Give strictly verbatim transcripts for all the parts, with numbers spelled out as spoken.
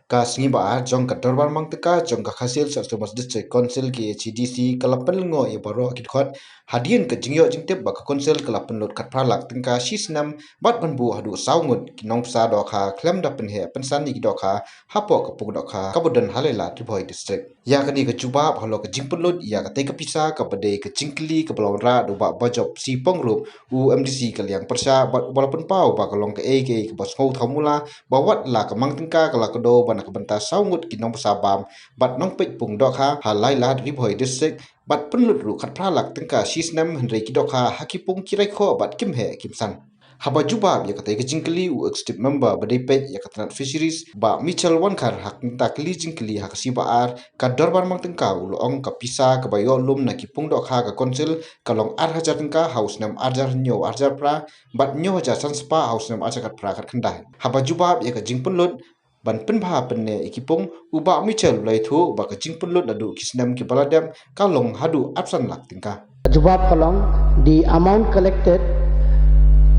Ka sngi ba ar jong ka dorbar mang tyngka jong ka Khasi Hills Autonomous District Council, K H A D C, ka la pynlyngngoh ïa baroh ki dkhot hadien ka jingïoh jingtip ba ka Council ka la pynlut khatphra lak tyngka shi snem bad ban buh haduh saw ngut ki nongpysa dohkha khlem da pynheh pynsan ïa ki dohkha hapoh ka pung dohkha kaba don ha Lailad, Ri Bhoi District. Ïa kane ka jubab halor ka jingpynlut ïa katei ka pisa kaba dei ka jingkylli kaba la wanrah da u Bah Bajop C Pongrup, u M D C ka Liang Pyrshah, bad uba la pynpaw ba ka long kaei kaei kaba sngewthuh mula ba wat la ka mang tyngka ka la kdew ba na ka bynta saw ngut ki nongpysa bam bad nongpeit pung dohkha ha Lailad, Ri Bhoi District, bad pynlut ruh khatphra lak tyngka shi snem, hynrei ki dohkha ha ki pung ki rai khoh bad kim heh kim san. Haba jubab ïa katei ka jingkylli, u Executive Member ba dei peit ïa ka tnat Fisheries, Bah Michael Wankhar, ha ka bynta kylli jingkylli ha ka sngi ba ar, ka dorbar mang tyngka, u la ong ka pisa kaba ïoh lum na ki pung dohkha ka Council ka long ar hajar tyngka ha u snem ar hajar hynñiew ar hajar phra bad hynñiew hajar san spah ha u snem ar hajar khatphra khatkhyndai. Haba jubab ïa ka jingpynlut ban pynbha pynneh ïa ki pung, u Bah Michael u la ïathuh ba ka jingpynlut naduh ki snem kiba la dep ka long haduh arphew san lak tyngka. Jubab ka long, the amount collected,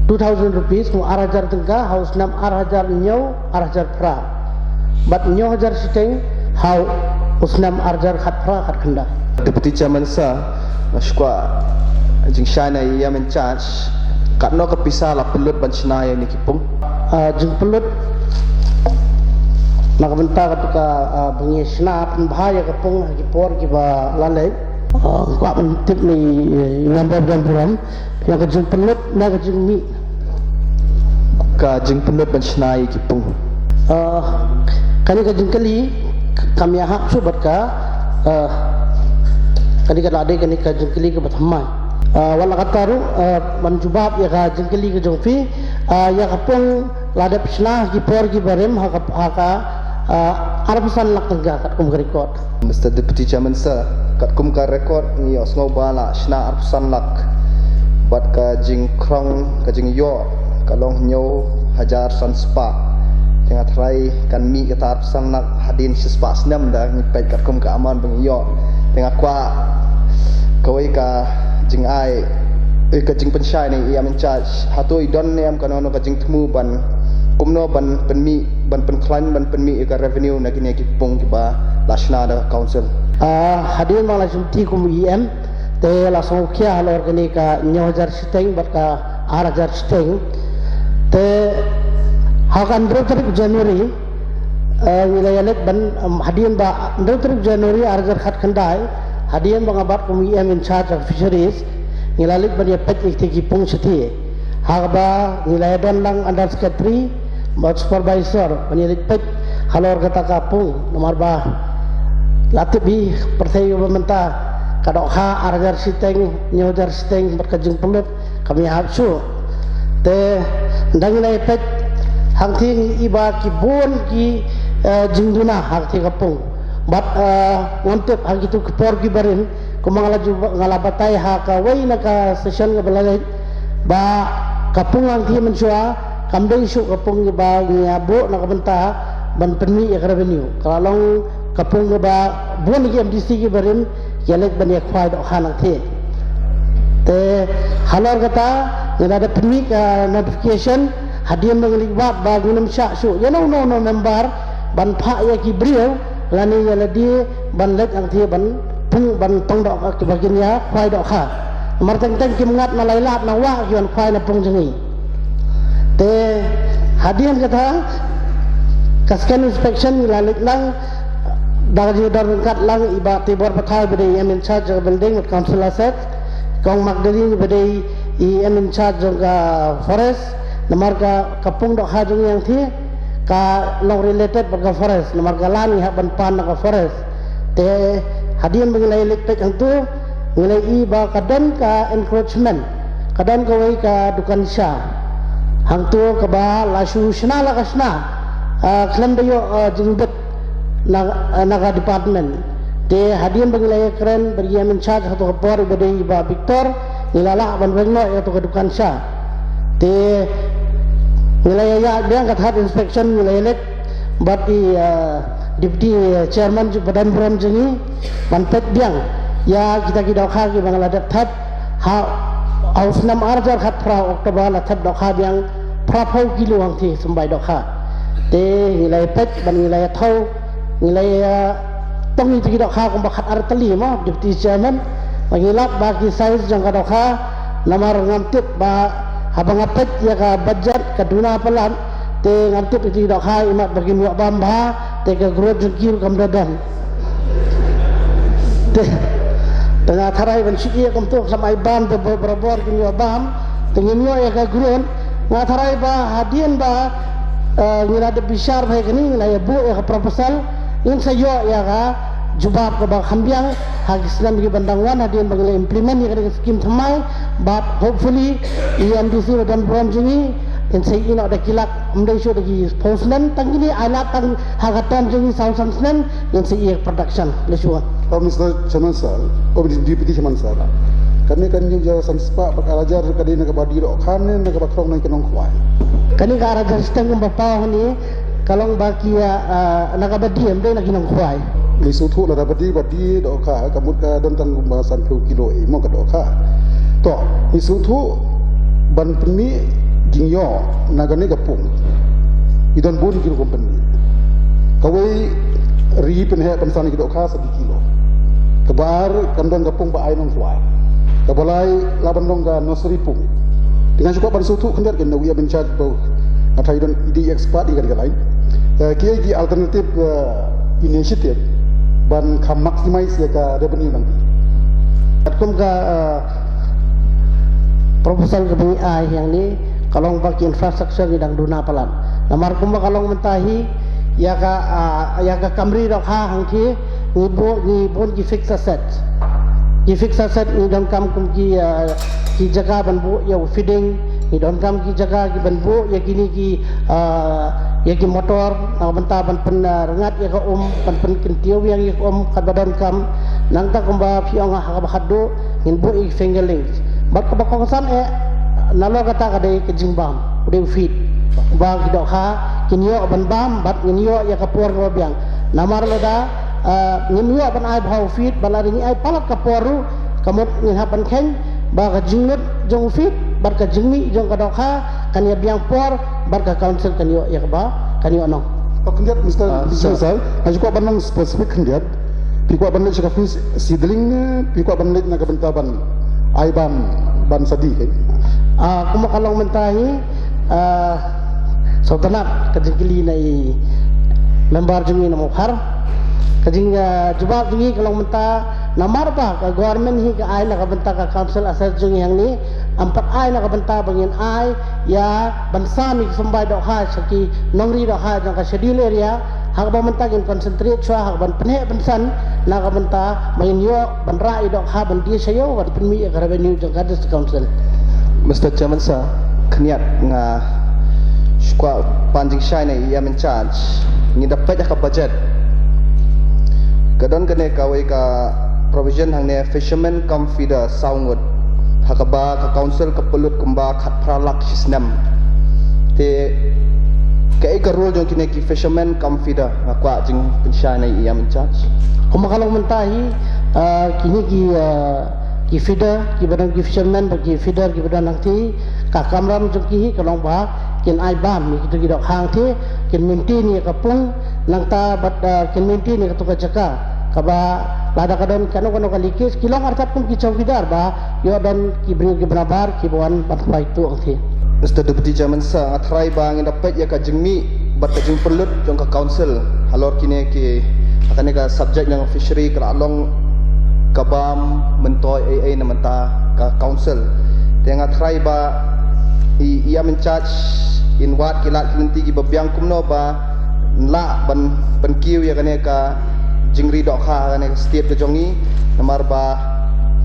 two thousand rupees, mo ar hajar tyngka ha u snem ar hajar hynñiew ar hajar phra, bad hynñiew hajar shiteng ha u snem ar hajar khatphra khatkhyndai. Deputy Chairman Sir, nga shu kwah jingshai na i E M in charge, katno ka pisa la pynlut ban shna ïa kine ki pung? Ah, jingpynlut na ka bynta katu ka, ah, ba ngi shna pynbha ïa ka pung ha ki por kiba la leit. Ah, kwah ban tip na i, i member ba don burom ïa ka jingpynlut na ka jingmih. Ka jingpynlut ban shna ïa ki pung. Ah, kane ka jingkylli kam ïahap shuh bad ka, ah, kane ka la dei kane ka jingkylli kaba thymmai. Ah, wat la katta ruh, ah, ban jubab ïa ka jingkylli ka jong phi, ah, ïa ka pung la dep shna ki por kiba rim ha ka, ha ka, ah, arphew san lak tyngka katkum ka record. Mister Deputy Chairman Sir, katkum ka record ngi ïohsngew ba la shna arphew san lak. Bad ka jingkhrong, ka jingïoh ka long hynñiew hajar san spah. Te nga tharai kan mih kata arphew san lak hadien shi spah snem da ngi peit katkum ka amount ba ngi ïoh. Te nga kwah kawei ka jingai, eh, ka jingpynshai na i E M in charge. Hato i don ne em kano kano ka jingthmu ban kumno ban pynmih, ban pynkhlaiñ, ban pynmih ïa ka revenue na kine ki pung kiba la shna da ka council? Ah, hadien ba nga la shim ti kum E M, te la sngewkhia halor kane ka hynñiew hajar shiteng bad ka ar hajar shiteng. Te ha ka hynriew tarik January, eh, ngi la ïaleit ban, em, hadien ba hynriew tarik January ar hajar khatkhyndai, hadien ba nga bat kum E M in charge of fisheries, ngi la leit ban ïa peit ïa kiti ki pung shathie. Ha kaba ngi la ïa don lang under secretary bad supervisor ban ïa leit peit halor kata ka pung, namar ba la tip hi pyrthei ba mynta ka dohkha ar hajar shiteng, hynñiew hajar shiteng bad ka jingpynlut kam ïahap shuh. Te ynda ngi la ïa peit hangthie ngi i ba ki bun ki, eh, jingduna hangthie ka pung. Bad, eh, ngam tip ha kitu ki por kiba rim, kumba nga la ju, nga la batai ha kawei na ka session kaba la leit, ba ka pung hangthie mynshuwa kam dei shuh ka pung ba ngi ïa buh na ka bynta ban pynmih ïa ka revenue. Ka la long ka pung kaba bun ki M D C kiba rim ki ïa leit ban ïa khwai dohkha hangthie. Te halor kata ngi la dep pynmih ka notification hadien ba ngi leit wad ba ngin ym shah shuh ïa uno uno member ban phah ïa ki briew lane ïa lade ban leit hangthie ban pung, ban pung dohkha kiba kin ïa khwai dohkha. Namar teng teng kim ngat na Lailad na wah ki wan khwai na pung jong ngi. Te hadien kata ka second inspection ngi la leit lang da ka jingdon ryngkat lang i Bah Tibor Pathaw ba dei E M in charge jong ka building bad council asset, Kong Magdalene ba dei E M in charge jong ka forest, namar ka, ka pung dohkha jong ngi hangthie ka long related bad ka forest, namar ka la ngi hap ban pan na ka forest. Te hadien ba ngi la ïa leit peit hangtu ngi la i ba ka don ka encroachment, ka don kawei ka dukan sha hangtu kaba la shu shna la ka shna, ah, khlem da ïoh, ah, jingbit na, na ka department. Te hadien ba ngi la ïa kren bad i E M in charge ha kato ka por ba dei i Bah Victor, ngi la lah ban weng noh ïa kato ka dukan sha. Te ngi la ïa ïaid biang ka third inspection, ngi la ïa leit bad i, ah, deputy, ah, chairman jong, ba don burom jong ngi ban peit biang ïa kita ki dohkha kiba nga la dep thep ha, ha u snem ar hajar khatphra October la thep dohkha biang phra phew kilo hangthie symbai dohkha. Te ngi la ïa peit bad ngi la ïa thaw, ngi la ïa tong ïa ki dohkha kumba khat ar tylli mo, Deputy Chairman. Ba ngi lap ba ki size jong ka dohkha, namar ngam tip ba haba nga peit ïa ka budget ka duna palat, te ngam tip ïa ki dohkha imat ba kim ïoh bam bha, te ka growth jong ki ruh kam da don. Te, te nga tharai ban shu ïa kumto khlem ai bam te ba-, barabor kin ïoh bam. Te ngin ïoh ïa ka grant. Nga tharai ba hadien ba, eh, ngi la dep bishar bha ïa kane, ngi la ïa buh ïa ka proposal. Ngin sa ïoh ïa ka jubab kaba kham biang ha ki snem kiban dang wan hadien ba ngi la implement ïa kane ka skim thymmai. But hopefully i MDC ba don burom jong ngi, ngin sa ïoh da ki lak, ym dei shuh da ki phew snem, tang kine ai lak tang ha ka term jong ngi saw san snem. Ngin sa ïa production, le shuwa. Oh, Mister Chairman Sir, oh, Deputy Chairman Sir. Kane kan ïa san spah bad ar hajar ka dei na kaba die dohkha ne na kaba khrong na ka nongkhwai. Kane ka ar hajar shiteng kumba paw hangne, ka long ba ki, ah, na kaba die, ym dei na ki nongkhwai. Ngi sngewthuh lada ba die, ba die dohkha, ka mut ka don tang kumba san phew kilo, eh, mo ka dohkha. To, ngi sngewthuh ban pynmih jingïoh na kane ka pung. I don bun ki rukom pynmih. Kawei, ri pynheh pynsan ki dohkha sa di kilo. Kaba ar kan don ka pung ba ai nongkhwai. Kaba lai lah ban don ka nursery pung. Te nga shu kwah ban sngewthuh khyndiat ïa u ïa in charge ba nga tharai i don i dei expert ïa kane ka line. Eh, ki, ki alternative, eh, initiative ban kham maximize ïa ka revenue nangta. Katkum ka, eh, proposal kaba ngi ai hangne, ka long ba ki infrastructure ngi dang duna palat. Namar kumba ka long mynta hi, ïa ka, ah, ïa ka kam ri dohkha hangtei, ngi buh, ngi bun ki fixed asset. Ki fixed asset ngi donkam kum ki, ah, ki jaka ban buh ïa u feeding, ngi donkam ki jaka kiban buh ïa kine ki, ah, ïa ki motor, na ka bynta ban pyn, ah, rngat ïa ka um, ban pynkyntiew biang ïa ka um, katba donkam, nangta kumba phi ong ha kaba khatduh, ngin buh ïa ki fingerlings. Bad kaba kongsan eh, nalor kata ka dei ka jingbam, u dei u feed. Ba ki dohkha, kin ïoh ban bam, bad ngin ïoh ïa ka por kaba biang. Namar lada, ah, ngim ïoh ban ai bha u feed, bad lada ngi ai palat ka por ruh, ka mut ngin hap ban kheiñ, ba ka jinglut jong u feed, bad ka jingmih jong ka dohkha, kan ïa biang por, bad ka council kan ïoh ïa kaba, kan ïoh nong. Oh, khyndiat, Mister Ah, Mister sir. Sir, nga shu kwah ban long specific khyndiat. Phi kwah ban leit sha ka fish seedling ne, phi kwah ban leit na ka bynta ban ai bam, bam sadi kan? Ah, kumba ka long mynta hi, ah, sngewtynnat ka jingkylli na i member jong ngi na Mawkhar. Ka jing, ah, jubab jong ngi ka long mynta namar ba ka government hi ka ai na ka bynta ka council asset jong ngi hangne, ym pat ai na ka bynta ba ngin ai ïa ban sam ïa ki symbai dohkha sha ki nongri dohkha jong ka schedule area. Ha kaba mynta ngin concentrate shuwa ha kaban pynheh pynsan na ka bynta ba ngin ïoh ban rah ïa dohkha ban die sha ïew ban pynmih ïa ka revenue jong ka District Council. Mister Chairman Sir, khyndiat nga shu kwah pan jingshai na i ïam in charge. Ngi da peit ha ka budget, ka don kane kawei ka provision hangne fisherman cum feeder saw ngut. Ha kaba ka council ka pynlut kumba khatphra lak shi snem. Te kaei ka role jong kine ki fisherman cum feeder? Nga kwah jingpynshai na i ïam in charge. Kumba ka long mynta hi, ah, kine ki, ah, ki feeder, kiba don ki fisherman bad ki feeder kiba don hangtei, ka kamram jong ki hi ka long ba kin ai bam ïa kito ki dohkha hangtei, kin maintain ïa ka pung, nangta bad, ah, kin maintain ïa kato ka jaka kaba lada ka don kano kano ka leakage, ki long artat kum ki chowkidar ba ïoh don ki briew kiba nabar kiba wan ban khwai tuh hangtei. Mister Deputy Chairman Sir, nga tharai ba ngin da peit ïa ka jingmih bad ka jingpynlut jong ka council halor kine ki, ha kane ka subject jong fishery ka la long kaba myntoi ei ei na mynta ka council. Te nga tharai ba i ïam in charge in wad ki lad ki lynti kiba biang kumno ba lah ban pynkiew ïa kane ka jingri dohkha ha kane ka state ka jong ngi. Namar ba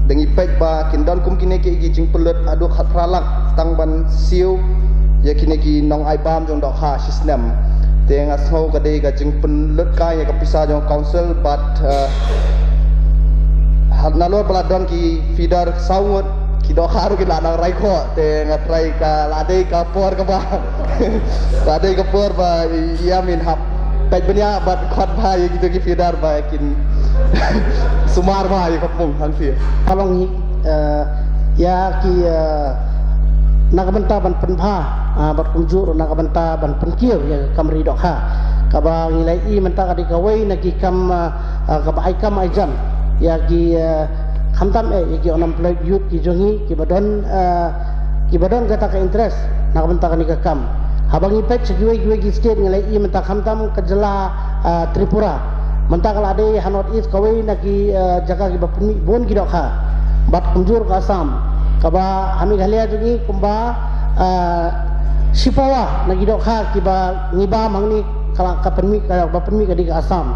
da ngi peit ba kin don kum kine ki, ki jingpynlut haduh khatphra lak tang ban siew ïa kine ki nong ai bam jong dohkha shi snem. Te nga sngew ka dei ka jingpynlut kai ïa ka pisa jong council bad, eh, ha nalor ba la don ki feeder saw ngut, ki dohkha ruh ki la nang rai khoh. Te nga tharai ka la dei ka por kaba la dei ka por ba ïam in hap peit bniah bad khot bha ïa kito ki feeder ba kin sumar bha ïa ka pung hangtei. Ka long hi, eh, ïa ki, eh, na ka bynta ban pynbha, ah, bad kumjuh na ka bynta ban pynkiew ïa ka kam ri dohkha. Kaba ngi la ïohi mynta ka dei kawei na ki kam, ah, ah, kaba ai kam ai jam ïa ki, ah, khamtam eh ïa ki unemployed youth ki jong ngi kiba don, ah, kiba don kata ka interest na ka bynta kane ka kam. Haba ngi peit sha kiwei kiwei ki state ngi la ïohi mynta khamtam ka jylla, ah, Tripura. Mynta ka la dei ha North East kawei na ki, ah, jaka kiba pynmih bun ki dohkha. Bad kumjuh ka Assam. Kaba ha Meghalaya jong ngi kumba, ah, shipawa na ki dohkha kiba ngi bam hangne ka la ka pynmih ka ba pynmih ka dei ka Assam.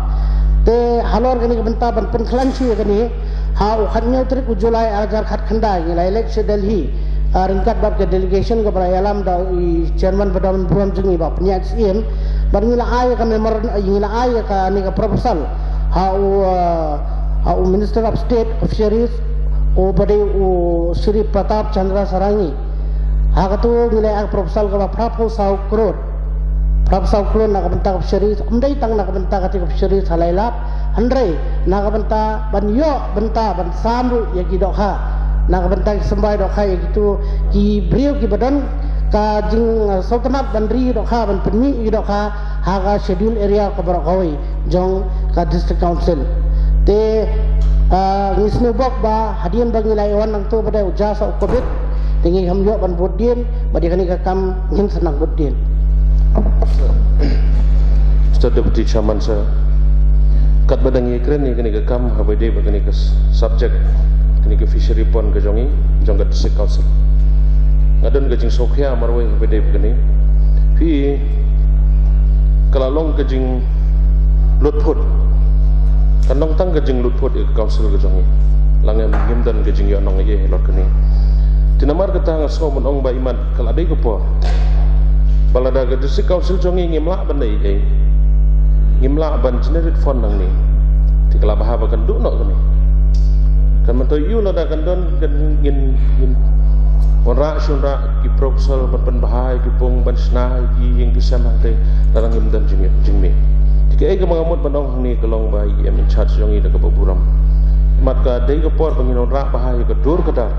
Te halor kane ka bynta ban pynkhlaiñ shuh ïa kane, ha u khathynñiew tarik u July ar hajar khatkhyndai ngi la ïaleit sha Delhi, ah, ryngkat bad ka delegation kaba la ïalam da i chairman ba don burom jong ngi Bah Pynïaid Syiem. Bad ngi la ai ïa ka memorandum, ngi la ai ïa kane ka proposal ha u, ah, ha u Minister of State of Fisheries, u ba dei u Shri Pratap Chandra Sarangi. Ha katu ngi la ai ka proposal kaba phra phew saw klur. Phra phew saw klur na ka bynta ka fisheries, ym dei tang na ka bynta kata ka fisheries ha Lailad, hynrei na ka bynta ban ïoh bynta ban sam ruh ïa ki dohkha. Na ka bynta ki symbai dohkha ïa kitu ki briew kiba don ka jing, uh, sngewtynnat ban ri dohkha, ban pynmih ïa ki dohkha ha ka schedule area kaba baroh kawei jong ka District Council. Te, ah, ngi sngewbok ba hadien ba ngi la ïa wan nangtu ba dei u ja sa u covid, te ngi kham ïoh ban bud dien, ba dei kane ka kam ngin sa nang bud dien. Mister Deputy Chairman sir, katba dang ïakren ïa kane ka kam, haba dei ba kane ka s-, subject, kane ka fishery pond ka jong ngi, jong ka District Council, nga don ka jingsngewkhia marwei haba dei ba kane. Phi, ka la long ka jing lutphut. Kan long tang ka jing lutphut ïa ka council ka jong ngi. La ngim, ngim don ka jingïohnong ïa halor kane. Te namar kata nga sngew ban ong ba imat ka la dei ka por ba lada ka district council jong ngi ngim lah ban leh ei ei, ngim lah ban generate fund nangne, te ka la bha ba kan duh noh kane. Kan myntoi ïa u lada kan don, kan ngin, ngin wanrah shunrah ki proposal ban pynbha ïa ki pung ban shna ïa ki ïing ki sem hangtei, lada ngim don jingmih, jingmih. Te kaei kaba nga mut ban ong hangne ka long ba i em in charge jong ngi da kaba burom. Mat ka dei ka por ba ngin wanrah bha ïa ka dur ka dar,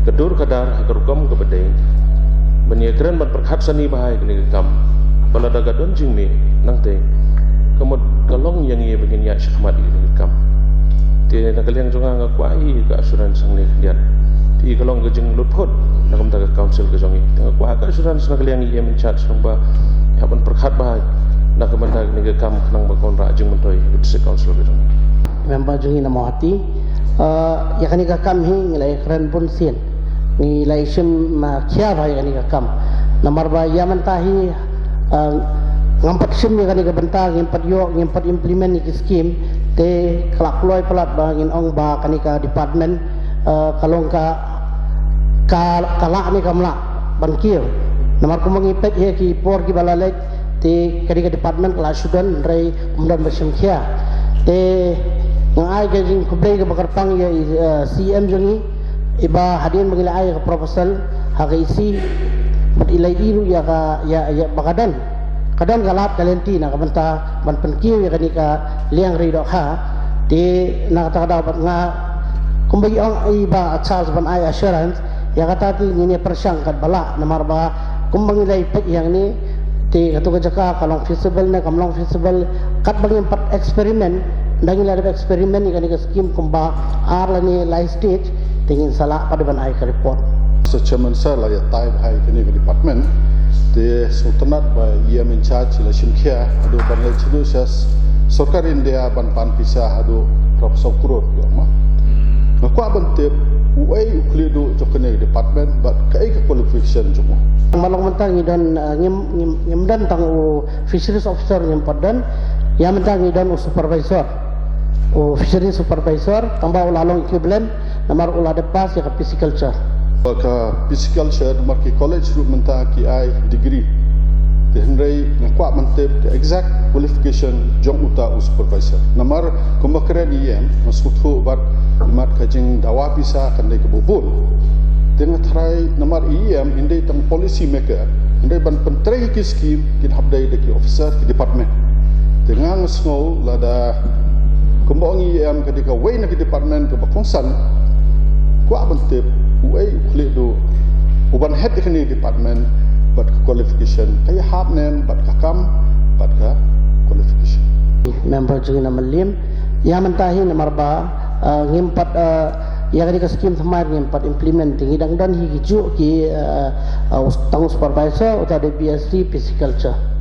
ka dur ka dar ha ka rukom kaba dei, ban ïakren ban pyrkhat sani bha ïa kane ka kam, ba lada ka don jingmih nangtei, ka mut ka long ïa ngi ba ngin ïaid shakhmat ïa kane ka kam. Te na ka liang jong nga, nga kwah ïa ka assurance hangne khyndiat. Te ka long ka jinglutphut na ka bynta ka council ka jong ngi. Te nga kwah ka assurance na ka liang i em in charge jong ba ïa ban pyrkhat bha na ka bynta kane ka kam khnang ba ka wanrah jingmyntoi ïa ka district council ka jong ngi. Member jong ngi na Mawhati, eh, ïa kane ka kam hi ngi la ïakren bun sien. Ngi la ïashim, ah, khia bha ïa kane ka kam. Namar ba ïa mynta hi, ah, ngam pat shim ïa kane ka bynta, ngim pat ïoh, ngim pat implement ïa ki scheme, te ka la kloi palat ba ngin ong ba kane ka department, ah, ka long ka, ka, ka lah ne kam lah ban kiew. Namar kumba ngi peit ïa ki por kiba la leit, te ka dei ka department ka la shu don, hynrei ym don ba shim khia. Te nga ai ka jingkhublei kaba kyrpang ïa i, eh, C M jong ngi, iba hadien ba ngi la ai ka proposal ha ka E C, bad i la ïohi ruh ïa ka, ïa, ïa ba ka don, ka don ka lad ka lynti na ka bynta ban pynkiew ïa kane ka liang ri dohkha. Te na kata ka daw bad nga, kumba i ong iba Charles ban ai assurance, ïa kata te ngin ïa pyrshang katba lah, namar ba kumba ngi la ïa peit ïa ngi, te katu ka jaka ka long feasible ne kam long feasible, katba ngim pat experiment, da ngi la dep experiment ïa kane ka scheme kumba ar lane lai stage, te ngin sa lah pat ban ai ka report. Mister Chairman sir, la ïatai bha ïa kane ka department, te sngewtynnat ba i em in charge la shim khia haduh ban leit shaduh sha sorkar India ban pan pisa haduh phra phew saw klur, ïoh ma. Nga kwah ban tip uei u khlieh duh jong kane ka department bad kaei ka qualification jong u. Ban long mynta ngi don, eh, ngim, ngim, ngim don tang u fisheries officer, ngim pat don. Ïa mynta ngi don u supervisor, u fisheries supervisor, tangba u la long equivalent, namar u la dep pass ïa ka pisciculture. Ka pisciculture, namar ki college ruh mynta ki ai degree. Te hynrei nga kwah ban tip ka exact qualification jong uta u supervisor. Namar kumba kren i em, nga sngewthuh bad imat ka jingdawa pisa kan dei kaba bun. Te nga tharai namar i em, i dei tang policy maker, hynrei ban pyntrei ki scheme kin hap dei da ki officer ki department. Te nga, nga sngew lada kumba ong i em ka dei kawei na ki department kaba kongsan, kwah ban tip uei u khlieh duh U ban head ïa kane department bad ka qualification ka ïahap ne em bad ka kam bad ka qualification. Member jong ngi na Mylliem, ïa mynta hi namar ba, uh, ngim pat, uh, ïa kane ka scheme thymmai ngim pat implement, ngi dang don hi ki juh ki, uh, uh, tang supervisor uta dei B S C P C culture.